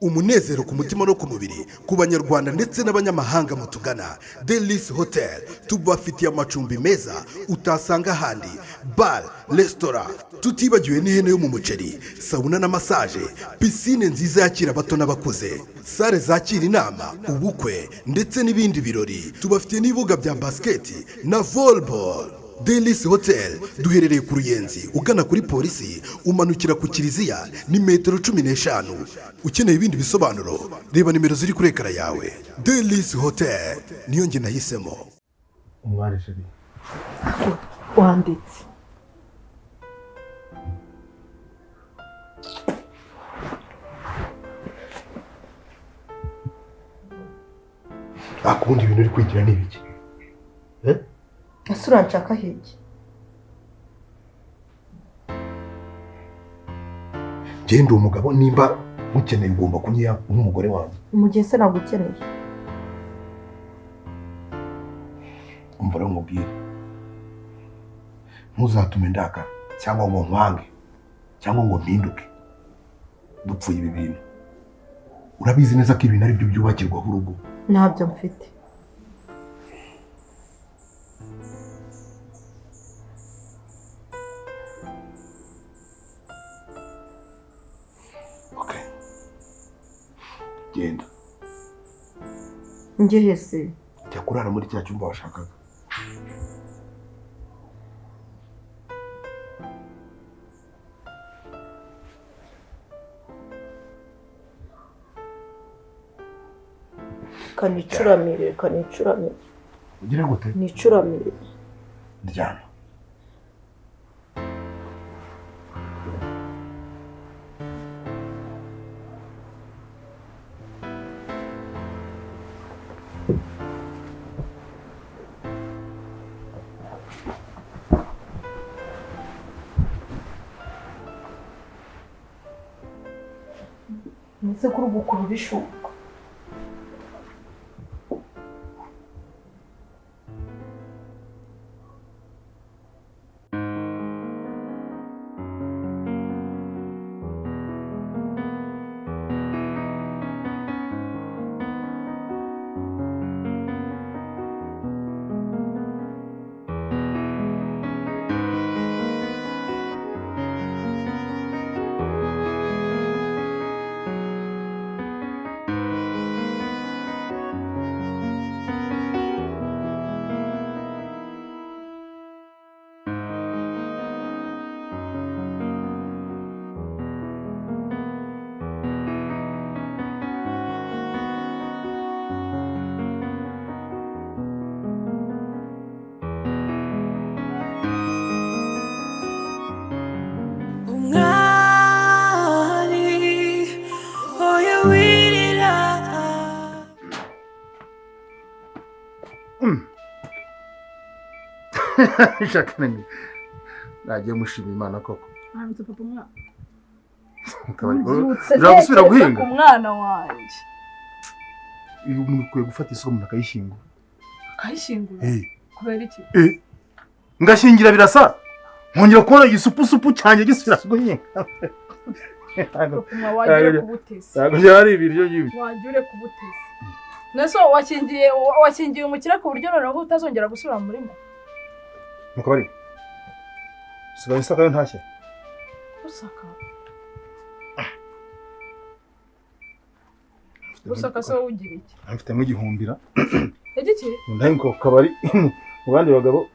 Umunezero ku mutima no ku mubiri ku Banyarwanda ndetse n'abanyamahanga mutugana Delice Hotel, tubafitiye amacumbi meza utasanga ahandi, bar, resitora, tutibagiwe n'ihene yo mu muceri, sauna na massage, piscine nziza yakira abato n'abakuze, salle zakira inama, ubukwe ndetse n'ibindi birori. Tubafitiye n'ibibuga bya basket na volleyball. Delice Hotel duherereye ku Ruyenzi, ugana kuri polisi, umanukira ku kiliziya ni metero 15. Ukeneye ibindi bisobanuro, reba nimero ziri kuri écran yawe. Delice Hotel niyo njye nahisemo. Umwari, chérie. Wanditse. Akubundi ibintu uri kwigira ni ibiki? Ese uranshaka hirya? Njye ndi umugabo, nimba mukeneye ugomba kunyiha nk'umugore wanjye. Mu gihe se ntabwo ukeneye? Umva rero nkubwire, ntuzatume ndakara cyangwa ngo nkwange cyangwa ngo mpinduke dupfuye ibi bintu. Urabizi neza ko ibintu ari byo byubakirwaho urugo. Ntabyo mfite. Okay, genda. Njye se? Jya kurara muri cya cyumba washakaga. Kanicuramire, kanicuramire. Ugira gute? Nicuramire. Ryama. Ndetse kuri gukurura ishuka. Umwari, oya, wirira. Jacqueline, nagiye mushima Imana koko. Aramutse, papa, umwana. Ushobora Mbyutse gusubira ntekereza guhinga. ku mwana wanjye. Uyu muntu ukwiye gufata isuka, umuntu akayishyingura. Akayishyingura? Eh. Kubera iki? Eh. Ngashingira birasa, nkongera kubona igisupusupu cyanjye gisubira guhinga. Papa, wagiye ureka ubutesi. Ntabwo byaba ari ibiryo by'ibi. Wagiye ureka ubutesi. Nese wakingiye umukire ku buryo noneho utazongera gusubira mu murima? Mu kabari sigaye isaka yo ntashye. Usaka, usaka se wowe ugira iki? Mfitemo igihumbira. Igiki? Ndahinguka ku kabari mu bandi bagabo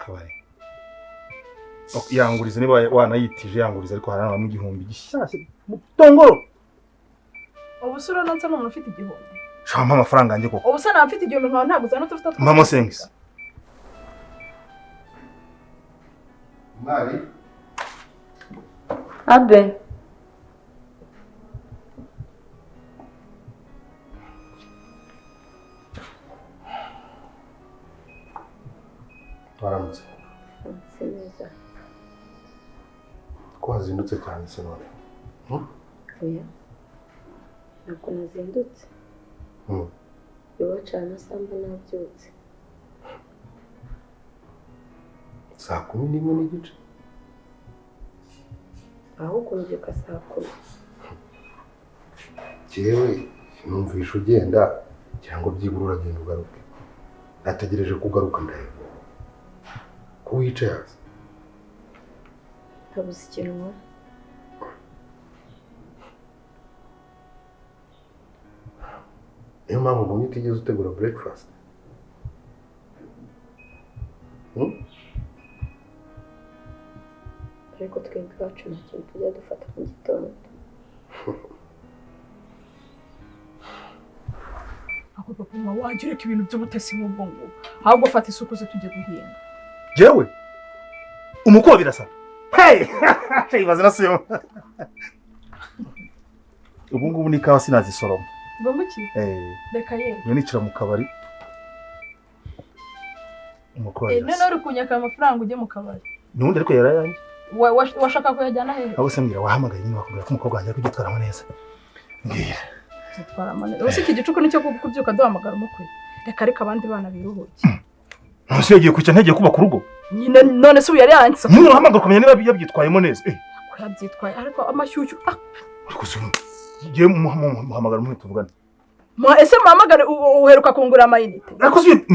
kabari. Ok, yanguriza niba wanayitije, yanguriza, ariko haranamo 1000 gishyashya mutongoro. Ubu se urabona nsa n'umuntu ufite 1000? Shaka, mpa amafaranga yanjye koko. Ubu se naba mfite 1000 nkaba ntaguza n'utuvuta two? Mpamo sengisi. Mwari. Abe. Waramutse? Neza. Ko wazindutse cyane se none? Oya, ntabwo nazindutse. Iwacu aya masaha mba nabyutse. Saa 11:30. Ahubwo mbyuka saa 10. Jewe numvisha ugenda cyangwa byibura uragenda ugaruke. Nategereje kugaruka ndaheba. Ko wicaye hasi? Ntabuze ikintu nkora. Niyo mpamvu mbonye utigeze utegura breakfast. Ariko twebwe iwacu nta kintu tujya dufata mu gitondo. Ako papa wagira ureka ibintu by'ubutasi nk'ubwo ngubwo, ahubwo fata isuku ze tujye guhinga. Jewe umukuba birasa. Hey! Ibaze na siyo. Ubu ngubu ni kawa sinazisoroma. Ngo muki? Reka yewe. Nyo nicara mu kabari. Umukuba birasa. None uri kunyaka amafaranga ujye mu kabari. Nundi ariko yarayanjye. Washaka kuyajyana hehe? Abo se mbwira wahamagaye nyine bakubwira ko umukobwa wanjye ari kubyitwaramo neza. Mbwira. Zitwaramo neza. Ubuse iki gicuku nicyo kubyuka duhamagara umukwe. Reka reka abandi bana biruhuke. Nonse yagiye kwica ntagiye kubaka urugo. Nyine none se ubu yari yaranditse. Nyine urahamagara ukamenya niba yabyitwayemo neza. Ko yabyitwaye ariko amashyushyu. Ariko se ugiye muhamagara umwe tuvugane. Ese muhamagare uheruka kungura amayinite? Ariko se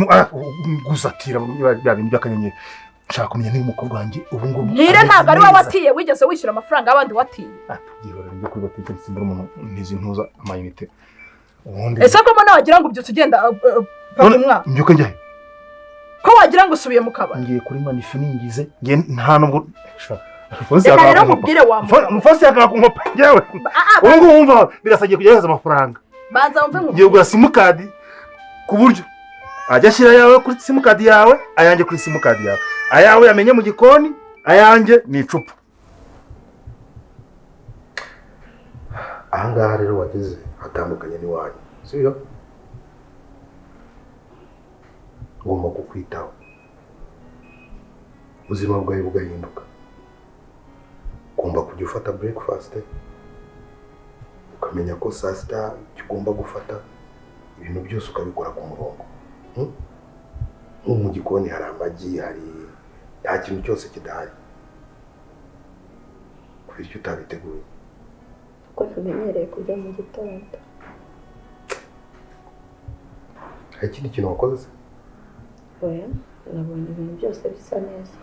gusatira bya bintu by'akanyenyeri. Nshaka kumenya niba umukobwa wanjye ubu ngubu. Nyire ntabwo ari wowe watiye, wigeze wishyura amafaranga y'abandi watiye. Byihorere njye kuri botike nsimbura umuntu ntizi ntuza amayinite. Ubundi ese ko mbona wagira ngo ubyutse ugenda papa mbyuka njya he? Ko wagira ngo usubiye mu kabari? Ngiye kuri manifi ningize ngiye nta nubwo reka rero nkubwire wa Alphonse yakanga kunkopa njyewe. Ubu ngubu wumva birasagiye kujya yohereza amafaranga. Banza wumve nkubwire. Ngiye kugura simukadi ku buryo ajya ashyira ayawe kuri simukadi yawe, ayanjye kuri simukadi yawe. Ayawe yamenye mu gikoni, ayanjye ni icupa. Ahangaha rero wageze hatandukanye n'iwanyu, sibyo? Ngomba kukwitaho, ubuzima bwawe bugahinduka. Ugomba kujya ufata breakfast, ukamenya ko saa sita icyo ugomba gufata, ibintu byose ukabikora ku murongo. Nko mu gikoni hari amagi, hari nta kintu cyose kidahari. Kubera icyo utabiteguye. Kuko ntamenyereye kurya mu gitondo. Hari ikindi kintu wakoze se? Oya, nabonye ibintu byose bisa neza.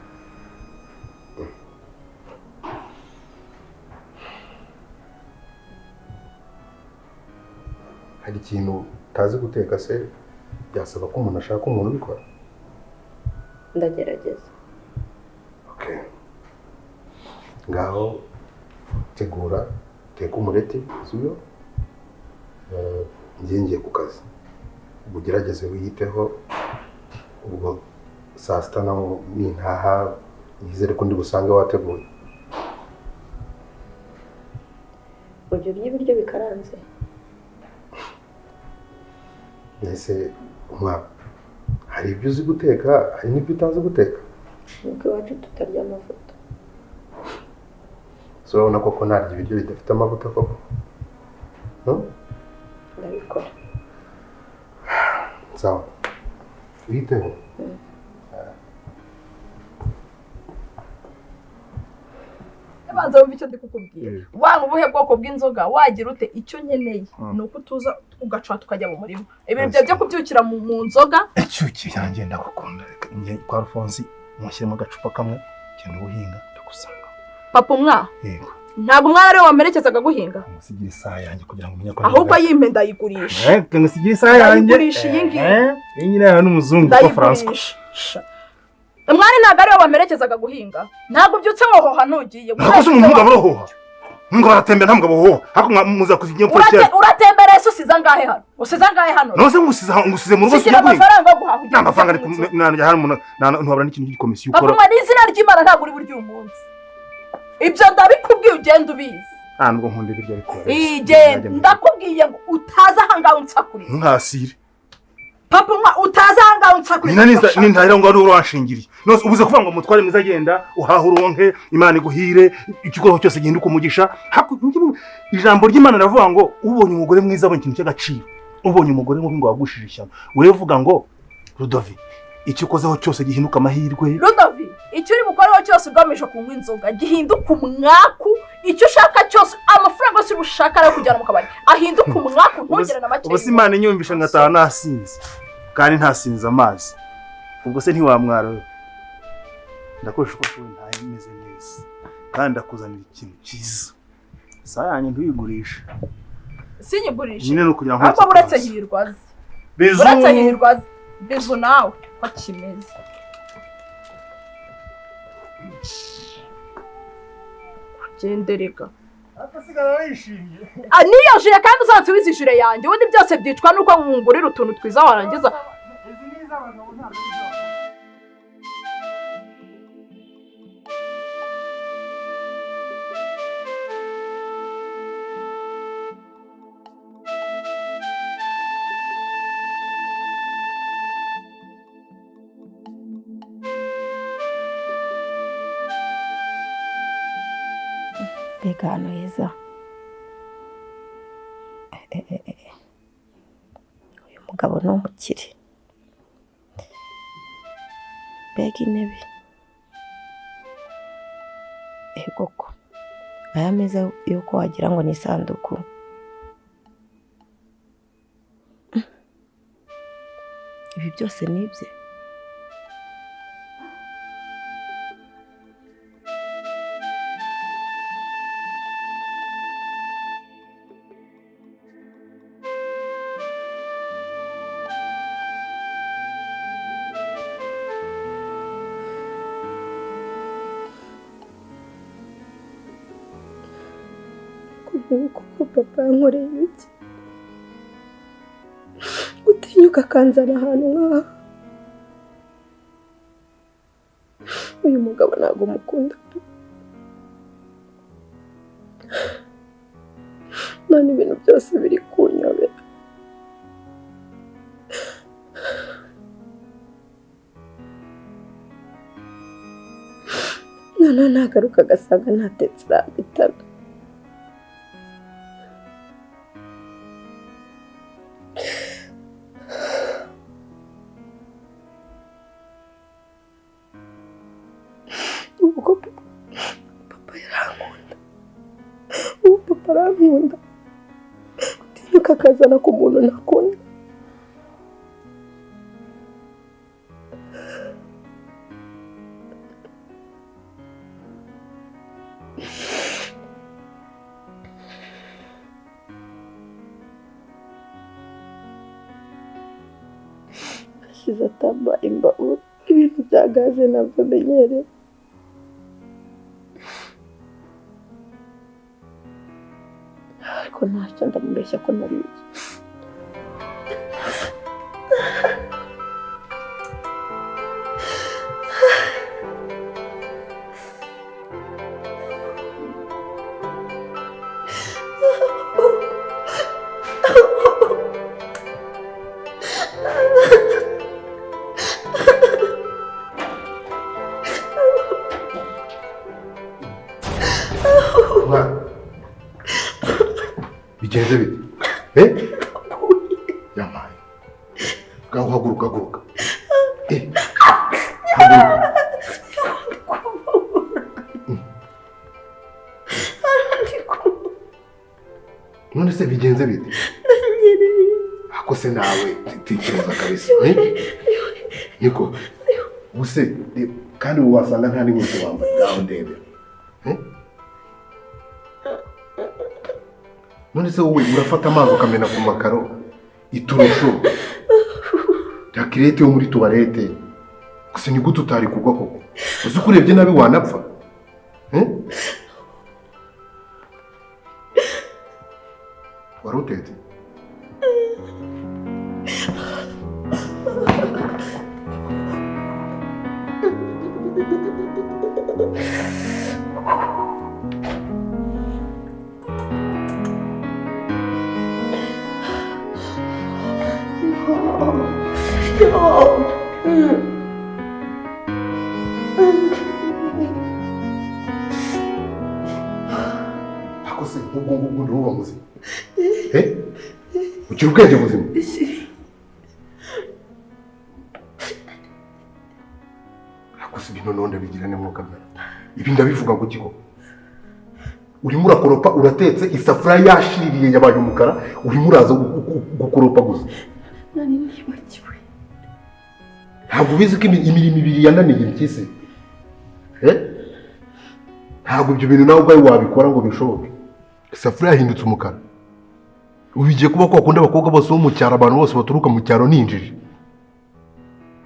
Hari ikintu utazi guteka se? Byasaba ko umuntu ashaka umuntu ubikora. Ndagerageza. Okay. Ngaho tegura teka umureti, sibyo? Ngiye ku kazi. Ugerageze wiyiteho, ubwo saa sita naho nintaha nizere ko ndi busange wateguye. Ujya urya ibiryo bikaranze? Mbese umwana hari ibyo uzi guteka, hari n'ibyo utazi guteka. Nuko iwacu tutarya amavuta. So urabona koko ntarya ibiryo bidafite amavuta koko? Ndabikora. Sawa. Witeho. Banza wumve icyo ndi kukubwira. Waba ubuhe bwoko bw'inzoga wagira ute, icyo nkeneye ni uko utuza ugaca tukajya mu murima. Ibintu byo kubyukira mu nzoga. Icyuki cyanjye ndagukunda. Reka njye kwa Alphonse mushyiremo agacupa kamwe cyane ubuhinga ndagusanga. Papa umwa? Yego. Ntabwo umwana ariwe wamerekezaga guhinga. Ngusigira isaha yanjye kugira ngo umenye ko ahubwo yimpe ndayigurisha. Ngusigira isaha yanjye. Ndayigurisha iyi ngiyi. Iyi nyine yawe n'umuzungu kwa François. Umwari ntabwo ariwe wamerekezaga guhinga. Ntabwo ubyutse wohoha ntugiye. Ntabwo se umuntu mugabo arohoha. Ngo aratembera nta mugabo wohoha. Ariko muza kuzigira mfura cyane. Uratembera ese usize angahe hano? Usize angahe hano? Nose ngusize mu rugo sinjya guhinga. Amafaranga yo guhaha. Nta mafaranga ni hano umuntu ntabura n'ikintu cy'ikomisiyo ukora. Papa n'izina ry'Imana ntabwo uri buryo uyu munsi. Ibyo ndabikubwiye ugenda ubizi. Ah nubwo nkunda ibiryo ariko. Igenda ndakubwiye ngo utaza ahangaha unsakuriza. Ntasire. Papa utaza ahangaha unsakuriza. Nina ngo ari uranshingiriye. Nose ubuze kuvuga ngo mutware mwiza agenda uhaha uronke Imana iguhire ikigo cyose gihinduka umugisha. Ijambo ry'Imana riravuga ngo ubonye umugore mwiza abonye ikintu cy'agaciro. Ubonye umugore mubi ngo wagushije ishyano. Wewe uvuga ngo Rudovi icyo ukozeho cyose gihinduka amahirwe. Rudovi icyo uri bukoreho cyose ugamije kunywa inzoga gihinduka umwaku. Icyo ushaka cyose, amafaranga yose ushaka ari kujyana mu kabari ahinduka umwaku, ntugere na make. Ubu se Imana inyumvisha ngataha nasinze, kandi ntasinze amazi, ubwo se ntiwamwara we? Ndakoresha uko nshoboye ntahe meze neza, kandi ndakuzanira ikintu cyiza. Isaha yanjye ntuyigurishe. Sinyigurishe. Nyine ni ukugira ngo Ahubwo uretse hirwa azi. Bizu. Uretse hirwa azi. Bizu nawe ko kimeze. Genderega. Akasigara wishimye. Niyo jire kandi uzansubize ijire yanjye. Ubundi byose byicwa nuko nkungurira utuntu twiza warangiza. Izi ni iz'abagabo ntabwo ari iz'abagore. Mbega ahantu heza. Uyu mugabo ni umukire. Mbega intebe. Ego ko aya meza yuko wagira ngo ni isanduku. Ibi byose ni ibye. Kuko papa yankoreye ibiki, gutinyuka akanzana ahantu nk'aha. Uyu mugabo ntabwo mukunda pe. None ibintu byose biri kunyobera. Noneho nagaruka agasanga ntatetse irambitana. Ubwo papa yarankunda, ubu papa arankunda, gutinyuka akazana ku muntu ntakunda. Asize atambaye imbabura, ibintu bya gaze ntabwo amenyereye. Ariko ntacyo, ndamubeshya ko nariye. Bigenze bite? Eh? Yamaye. Ngaho haguruka, haguruka. Eh. Haguruka. None se bigenze bite? Ako se nawe tekereza kabisa. Eh? Niko. Ubuse kandi wasanga nta n'inkweto wambaye, ngaho ndebe. Eh? None se wowe urafata amazi ukamena ku makaro, iturusho, rakirete yo muri tuwarete, gusa ni gute utari kugwa koko? Uzi ko urebye nabi wanapfa? Wari utetse? Ako se nk'ubwo ngubwo ntuba muzima? Eh? Ugira ubwenge buzima? Ako se ibintu none ndabigira ne mwuka bwana. Ibi ndabivuga ku kigo. Urimo urakoropa, uratetse, isafuriya yashiririye yabaye umukara, urimo uraza gukoropa gusa. Nari nibagiwe. Ntabwo ubizi ko imirimo ibiri yananiye impyisi? Ntabwo ibyo bintu nawe ubwawe wabikora ngo bishoboke. Isafuriya yahindutse umukara. Ubu igiye kuba kwa kundi abakobwa bose bo mu cyaro, abantu bose baturuka mu cyaro ni injiji.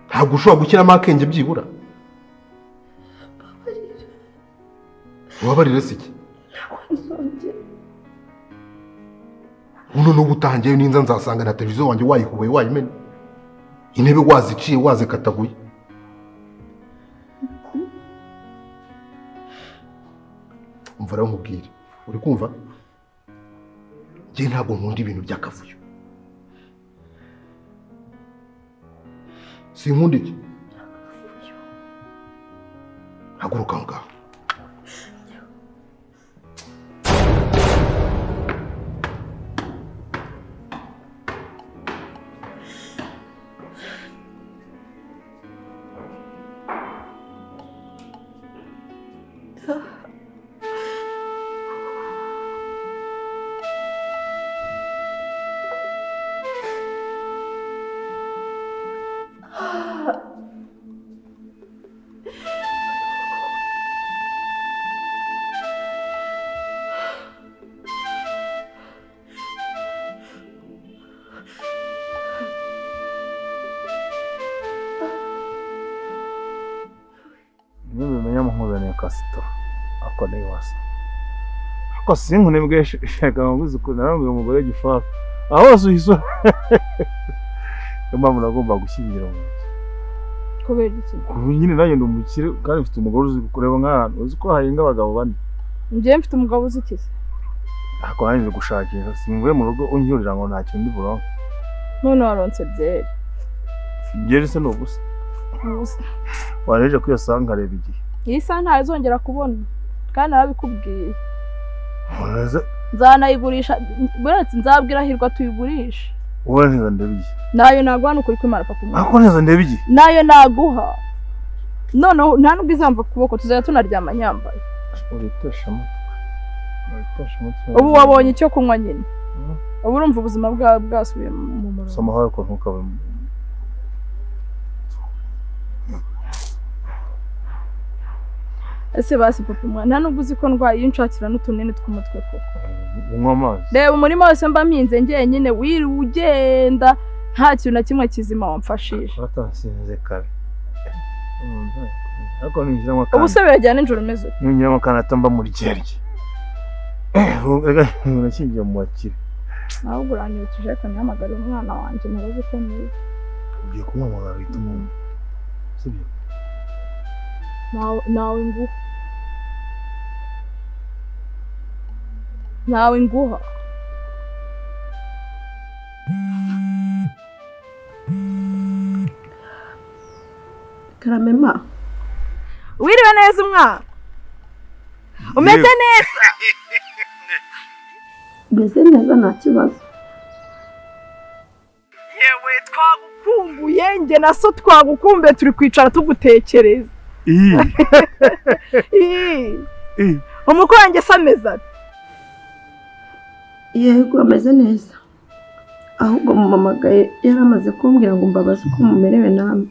Ntabwo ushobora gushyiramo akenge byibura. Ubabarire se iki? Uno n'ubu utangiye ninza nzasanga na televiziyo wanjye wayihubuye wayimena, intebe waziciye wazikataguye. Umva rero nkubwire, uri kumva? Njye ntabwo nkunda ibintu by'akavuyo. Sinkunda iki? Haguruka aho ngaho. Ako sinkunebwe shaka nguzi ukuntu narambwiye umugore gifafa aho hose uhisura. Niyo mpamvu nagomba gushyingira mu nzu. Kubera iki? Ubu nyine nanjye ndi umukire kandi mfite umugore uzi kureba nk'ahantu uzi ko hahinga abagabo bane. Njyewe mfite umugabo uzi iki se? Ako nanjye nje gushakisha, simvuye mu rugo uncyurira ngo nta kintu ndi buronke. None waronse byeri. Byeri se ni ubusa. Ubusa. Wareje ko iyo saha nkareba igihe. Iyi saha ntayizongera kubona kandi narabikubwiye. Nzanayigurisha, buretse nzabwira Hirwa tuyigurishe. Wowe neza ndebe igihe. Nayo naguha nukuri kwimara papa. Ako neza ndebe igihe. Nayo naguha. Noneho nta nubwo izamva ku kuboko, tuzajya tunaryama nyambaye. Uritesha umutwe. Ubu wabonye icyo kunywa nyine. Ubu urumva ubuzima bwawe bwasubiye mu murongo. Soma aho ariko ntukabe. Ese basi papa mwana, nta nubwo uzi ko ndwaye iyo nshakira n'utunini tw'umutwe koko. Unywa amazi. Reba umurima wose mba mpinze njyenyine, wiriwe ugenda nta kintu na kimwe kizima wamfashije. Watasinze kare. Ariko ninjiramo akana. Ubu se birajyana nijoro umeze ute? Ninjiramo akana atamba muri ryerye. Urashyingiye mu bakire. Ahubwo uranyibukije reka ntihamagare umwana wanjye mubaze uko ameze. Ugiye kumuhamagara uhita umwumva. Sibyo? Nawe nguha. Nawe nguha. Karamema. Wiriwe neza umwana. Umeze neza. Meze neza nta kibazo. Yewe twagukumbuye, njye na so twagukumbuye, turi kwicara tugutekereza. Umukwe wanjye se ameze ate? Yego ameze neza. Ahubwo mumamagaye yaramaze kumbwira ngo mbabaze uko mumerewe namwe.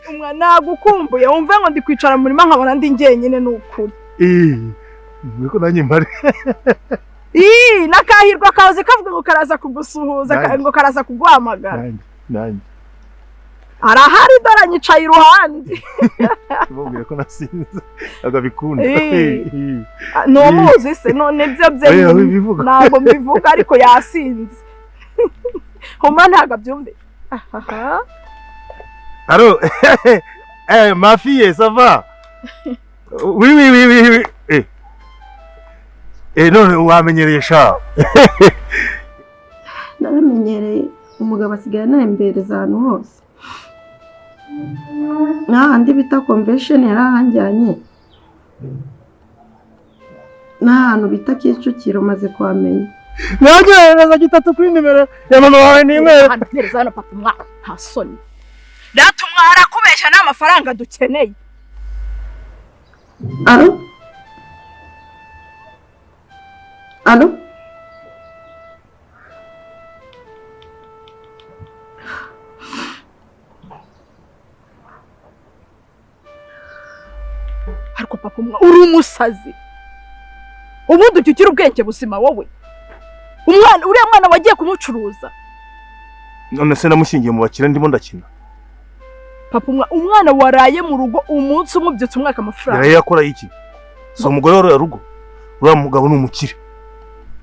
Umwana nagukumbuye, wumve ngo ndi kwicara mu murima nkabona ndi njyenyine ni ukuri. Niko nanjye mpari. N'akahirwa kahoze kavuga ngo karaza kugusuhuza, ngo karaza kuguhamagara. Nanjye. Arahari dore anyicaye iruhande. Mubwire ko nasinze agabikunda. Numuzi se none byo bye ntabwo mbivuga ariko yasinze. Homa ntabwo abyumve. Allô. Eh ma fille, ça va? Oui oui oui oui oui. Eh. Eh none wamenyereye sha. Naramenyereye, umugabo asigaye anambereza ahantu hose. N'ahandi bita convention yarahanjyanye. N'ahantu bita Kicukiro maze kuhamenya. Nagereza gitatu kuri nimero ya mama wawe ni imwe. Mpereza hano papa mwa nta soni. Data umwara kubesha n'amafaranga dukeneye. Alo? Alo? Ariko papa uri umusazi. Ubundi ujya ugira ubwenge buzima wowe. Umwana uriya mwana wagiye kumucuruza. None se namushingiye mu bakire ndimo ndakina. Papa umwana waraye mu rugo umunsi umubyutse umwaka amafaranga. Yaraye yakora iki? So umugore wari rugo. Uriya mugabo ni umukire.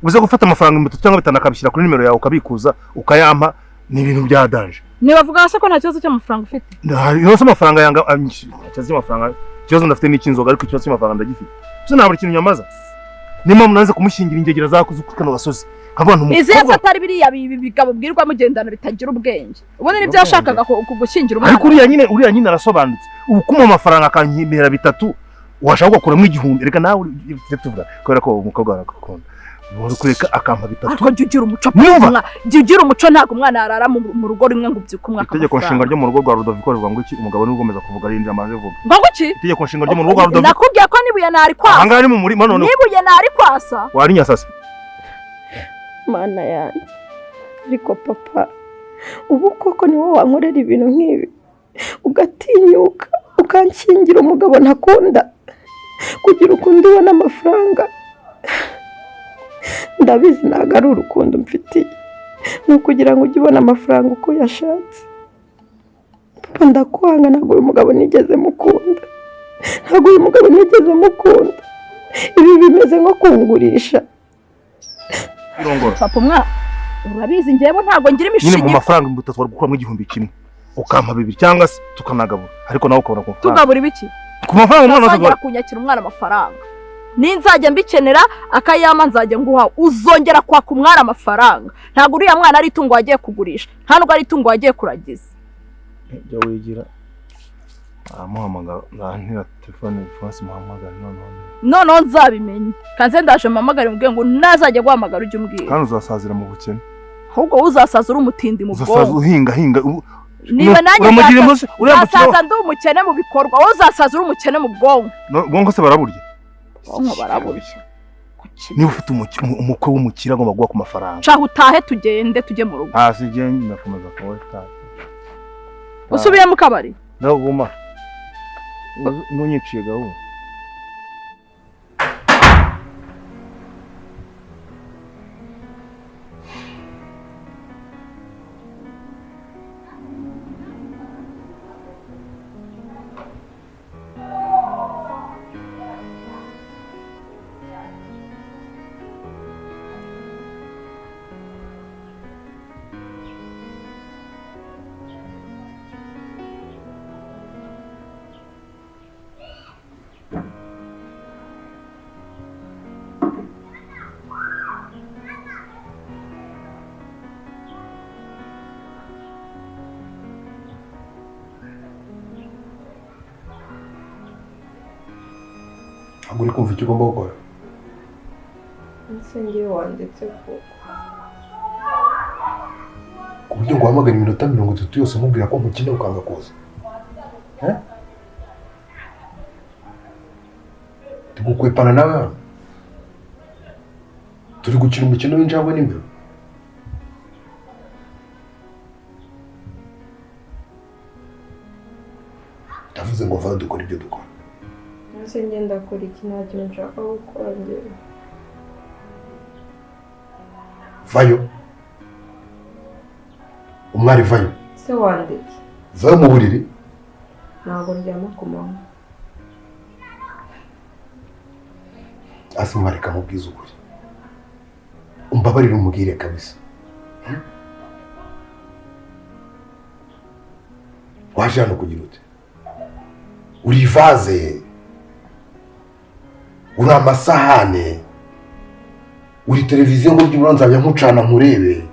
Uze gufata amafaranga 3 cyangwa 5 akabishyira kuri nimero yawe ukabikuza ukayampa ni ibintu bya danger. Niba bavuga se ko nta kibazo cy'amafaranga ufite? Nta se amafaranga yanga ikibazo cy'amafaranga. Ikibazo ndafite ni icy'inzoga ariko ikibazo cy'amafaranga ndagifite. So nta buri kintu nyamaza. Niba munanze kumushingira ingegera zakuze kuri kano gasozi. Nkabona umukobwa. Izihe atari biriya bigabo bwirwa mugendana bitagira ubwenge. Ubundi nibyo yashakaga kugushyingira umwana. Ariko uriya nyine arasobanutse. Ubu kuma amafaranga akankimera 3 washaka gukuramo 1000 reka nawe tuvuga kubera ko umukobwa arakukunda. Uri kureka akampa 3. Ariko jya ugira umuco. Jya ugira umuco ntabwo umwana arara mu rugo rimwe ngo ubyuke umwaka. Itegeko nshinga ryo mu rugo rwa Rudoviko rivuga ngo iki umugabo ni ugomeza kuvuga arinjira amaze vuga. Ngo iki? Itegeko nshinga ryo mu rugo rwa Rudoviko. Nakubwiye ko nibuye nari kwasa. Aha ngaha ni mu murima none. Nibuye nari kwasa. Wari nyasase. Mana yanjye. Ariko papa ubu koko ni wowe wankorera ibintu nk'ibi ugatinyuka ukanshingira umugabo ntakunda kugira ukundi ubona amafaranga. Ndabizi ntabwo ari urukundo mfitiye, ni ukugira ngo ujye ubona amafaranga uko yashatse. Papa ndakwanga, ntabwo uyu mugabo nigeze mukunda, ntabwo uyu mugabo nigeze mukunda. Ibi bimeze nko kungurisha. Papa umwa urabizi njyewe ntabwo ngira imishinga. Nyine mu mafaranga 3 wari gukuramo 1000 ukampa 2 cyangwa se tukanagabura, ariko nawe ukabona ku mafaranga. Tugabura ibiki? Ku mafaranga umwana azongera kunyakira umwana amafaranga. Ninzajya mbikenera akayama nzajya nguha, uzongera kwaka umwana amafaranga. Ntabwo uriya mwana ari itungo wagiye kugurisha, nta nubwo ari itungo wagiye kuragiza. Jya wigira aramuhamagara ntira telefone France muhamagara noneho nzabimenye. Kanze ndaje mpamagare mubwiye ngo nazajya guhamagara ujye umbwira. Kandi uzasazira mu bukene. Ahubwo uzasaza uri umutindi mu bwonko. Uzasaza uhinga hinga. Niba nanjye uzasaza ndi umukene mu bikorwa, wowe uzasaza uri umukene mu bwonko. Bwonko se baraburya? Bwonko baraburya. Niba ufite umukwe w'umukire agomba guha ku mafaranga. Caho utahe tugende tujye mu rugo. Ah si je ndakomeza kuba tahe. Usubiye mu kabari? Ndaguma. Ntunyiciye gahunda. Ntabwo uri kumva icyo ugomba gukora. Ese ngiye wanditse ko ku buryo nguhamagara iminota 30 yose nkubwira ko nkukina ukanga kuza. Tugukwepana nawe hano. Turi gukina umukino w'injangwe n'imbeba. Ndavuze ngo va dukora ibyo dukora. Ese ngenda kora iki? Nta kintu nshaka gukora njyewe. Vayo. Umwari vayo. Se wanditse. Vayo mu buriri. Ntabwo ndyama ku manywa. Asa umwari kamubwiza ukuri. Umbabarire umubwire kabisa. Waje hano kugira ute? Uri vaze. Uri amasahane, uri televiziyo ngo byibura nzajya nkucana nkurebe,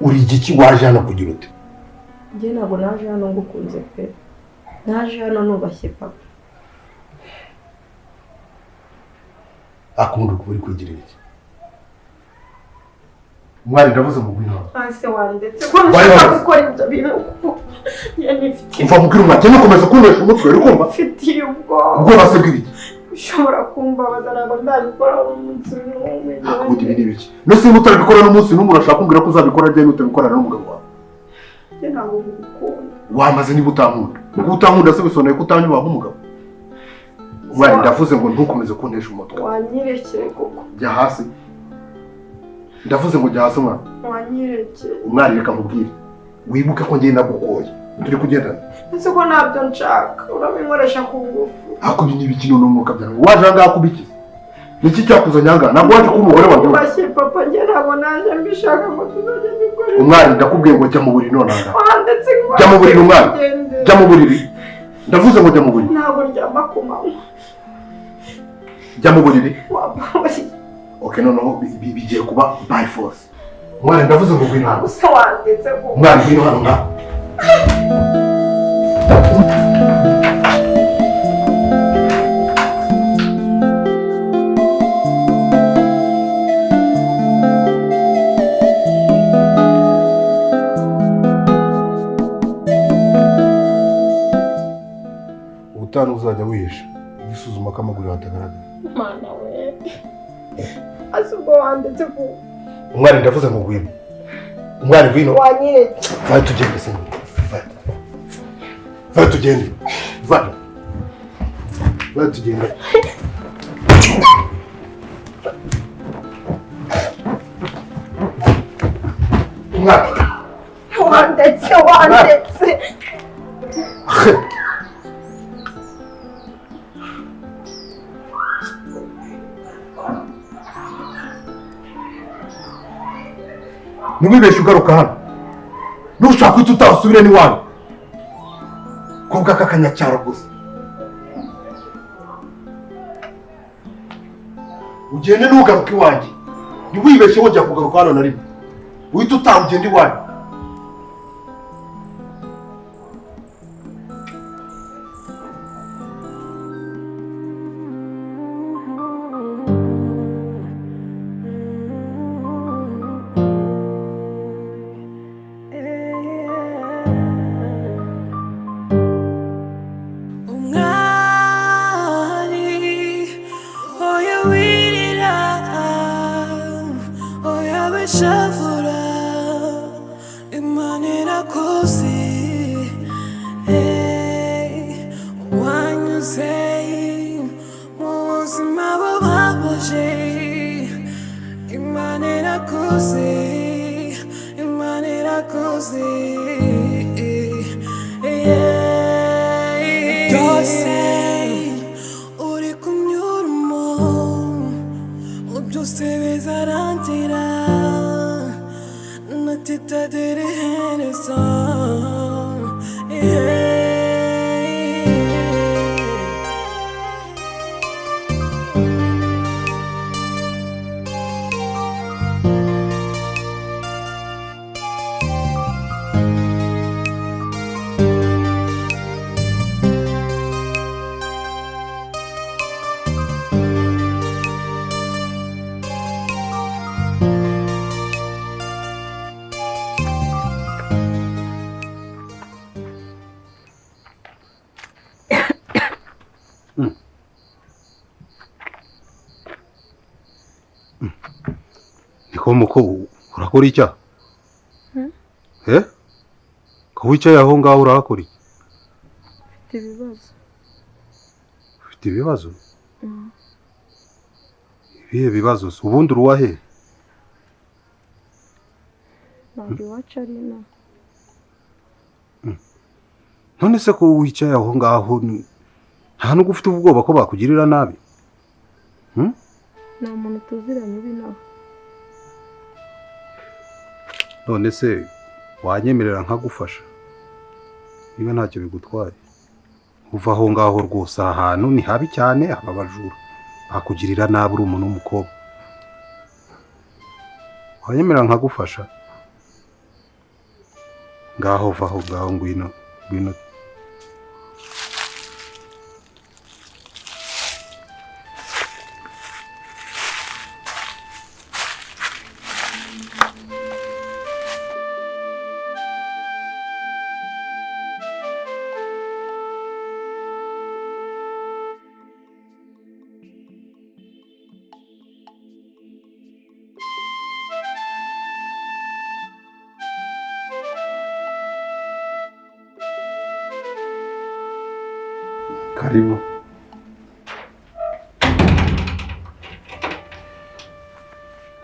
uri igiki waje hano kugira ute? Njye ntabwo naje hano ngukunze pe, naje hano nubashye papa. Akunda ukuri kugira iki? Mwari ndavuze mu gwino. Ase wandetse ko nshaka gukora ibyo bintu kuko Umva mubwira umwakene ukomeza kuntesha umutwe uri kumva? Mfitiye ubwoba. Ubwoba se bw'ibiki? Ushobora kumbabaza ntabwo ndabikora umunsi n'umwe. Ubundi ibi ni ibiki? Nose niba utabikora n'umunsi n'umwe urashaka kumbwira ko uzabikora ryari utabikorana n'umugabo wawe? Njye ntabwo ngukunda. Wamaze niba utankunda. Kuba utankunda se bisobanuye ko utanyubaha nk'umugabo? Umwari ndavuze ngo ntukomeze kuntesha umutwe. Wanyirekeye koko. Jya hasi. Ndavuze ngo jya hasi mwana. Wanyirekeye. Umwari reka nkubwire. Wibuke ko ngiye nagukoye. Turi kugendana. Ese ko ntabyo nshaka. Urabinkoresha ku ngufu. Ako ni ibiki none umwuka byanjye. Waje aha ngaha kubikiza. Niki cyakuzanye aha ngaha? Ntabwo waje kuba umugore wanjye. Ubashye papa njye ntabwo naje mbishaka ngo tuzajye dukora. Umwari ndakubwiye ngo jya mu buriri none aha ngaha. Wandetse ngo Jya mu buriri umwari. Jya mu buriri. Ndavuze ngo jya mu buriri. Ntabwo ndyama ku manywa. Jya mu buriri. Wababariye. Okay, noneho bigiye kuba by force. Umwari ndavuze ngo ngwino hano. Gusa wandetse ngo Umwari ngwino hano ngaha. Ubutaha uzajya wihisha ugisuzuma ko amaguru yawe atagaragara. Mana we. Ase ubwo wandetse ku Umwari ndavuze ngo ngwino. Umwari ngwino. Wanyeretse. Vayo tugende se. Vayo. Vayo tugende. Vayo. Vayo tugende. Umwari. Wandetse wandetse. Ntiwibeshye ugaruka hano. Nushaka uhita utaha usubire n'iwanyu. Kobwa k'akanyacyaro gusa. Ugende ntugaruke iwanjye. Ntiwibeshye wongera kugaruka hano na rimwe. Uhita utaha ugende iwanyu. Niko urakora icya? Ko wicaye aho ngaho urakora iki? Mfite ibibazo. Ufite ibibazo? Ibihe bibazo? Ubundi uruwa he? Ntabwo iwacu ari inaha. None se ko wicaye aho ngaho nta nubwo ufite ubwoba ko bakugirira nabi? Nta muntu tuziranye uba inaha. None se wanyemerera nkagufasha niba ntacyo bigutwaye? Uva aho ngaho rwose, ahantu ni habi cyane, aba bajura bakugirira nabi uri umuntu w'umukobwa. Wanyemerera nkagufasha? Ngaho va aho ngaho, ngwino ngwino. Karibu.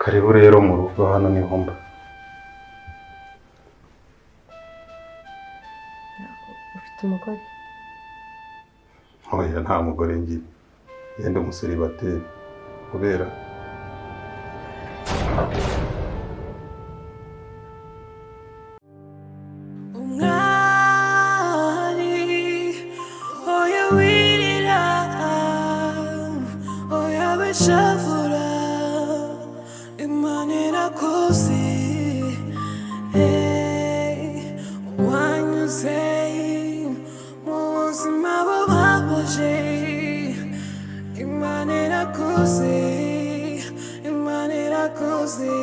Karibu rero mu rugo, hano niho mba. Ufite umugore? Oya, nta mugore ngira. Yenda umuseribateri. Kubera Umwari, oya wirira, oya wishavura, Imana irakuzi. Hey, wanyuze mu buzima bubabaje, Imana irakuzi, Imana irakuzi.